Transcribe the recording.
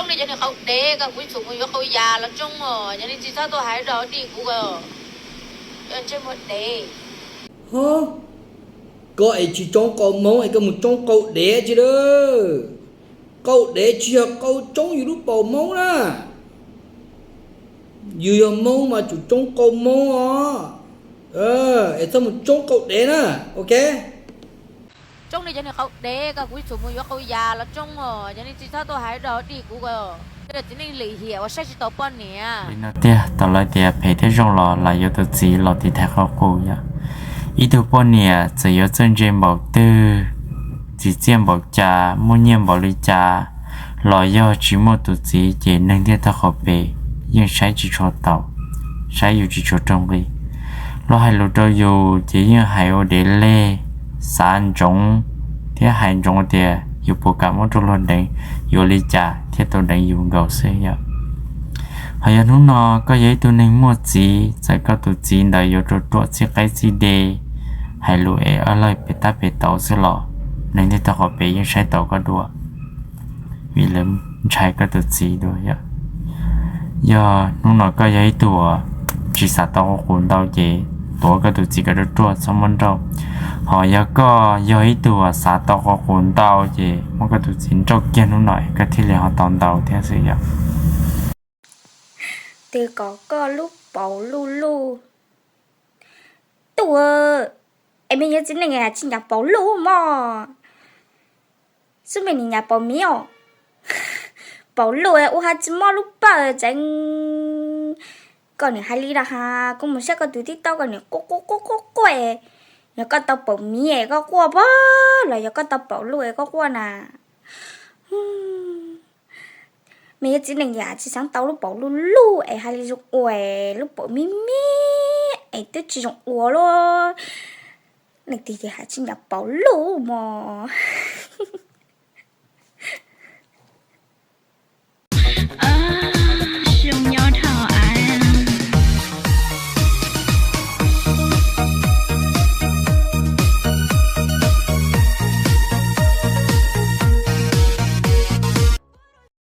Cov niag qau dev, koj kuv ib txhum mus yuav qau yas los tsoob os, cov niag tsis txhob tuaj hais rau dig kuv os, cov ntsej muag dev. Ho, koj es tsis tsoob qau Hmoob es koj mus tsoob qau dev tsi lawm. Qau dev tsis yog qau tsoob yus lub paum Hmoob na. Yus yog Hmoob mas tsum tsoob qau Hmoob os, es txhob mus tsoob qau dev na, ok? Tsoob li cov niag qau dev, koj kuv ib txhum mus yuav qau yas los tsoob os, cov niag tsis txhob tuaj hais rau dig kuv os, cov txiv neej lim hiam uas saib tsis taus poj niam. Li no tiag, tau lawv tias phem thiab zoo los lawv yuav tus txiv los tiv thaiv qhov qus yom. Ib tug poj niam txawm yuav txawj ntse npaum twg, txiv txiaj npaum cas, muaj nyiaj npaum li cas, los yog tsis muaj tus txiv ces neeg ntiaj teb qhov pem yeej saib tsis tshua taus, saib yus tsis tshua raug nqi. Luag hais lus rau yus ces yeej hais ua dev leg, xav ntsoov thiab hais ntsoov tias yus puas kam muab rau luag deev, yuav li cas thiaj tau deev yus nkaus xwb yom. Ho yog hnub no koj yog ib tug neeg muaj txiv, txawm koj tus txiv ntawd yuav ruam ruam txij qaib txij dej, hais lus es ob lawg pem tab pem tauv xwb los neeg ntiaj teb qhov pem yeej saib taus koj dua, vim lawv ntshai koj tus txiv dua yom. Yog hnub no koj yog ib tug uas tsis xav tau qau qus ntau ces tuav koj tus txiv kom ruaj ruaj txhob muab nrauj. Ho yog koj yog ib tug uas xav tau qau qus ntau ces muab koj tus txiv nrauj kiag hnub no es koj thiaj li ho tau ntau thiab xwb yom. Twb kom koj lub paum luj luj. Tuaj, es me nyuam txiv neej tsis nyiam paum luj mog. Xub me nim nyiam paum miv os. Paum luj ua hais tsis mob lub pawg tseev. Koj nim hais li rau ha, kuv mus saib koj tus TikTok koj nim quaj quaj quaj quaj. Yog koj tau paum miv es koj quaj pag los yog koj tau paum luj es koj quaj na? Me nyuam txiv neej yam tsis xav tau lub paum luj luj es hais li zoo ua, lub paum miv miv es twb tsis zoo ua luaj. Leej twg ces hais tsis nyiam paum luj mog.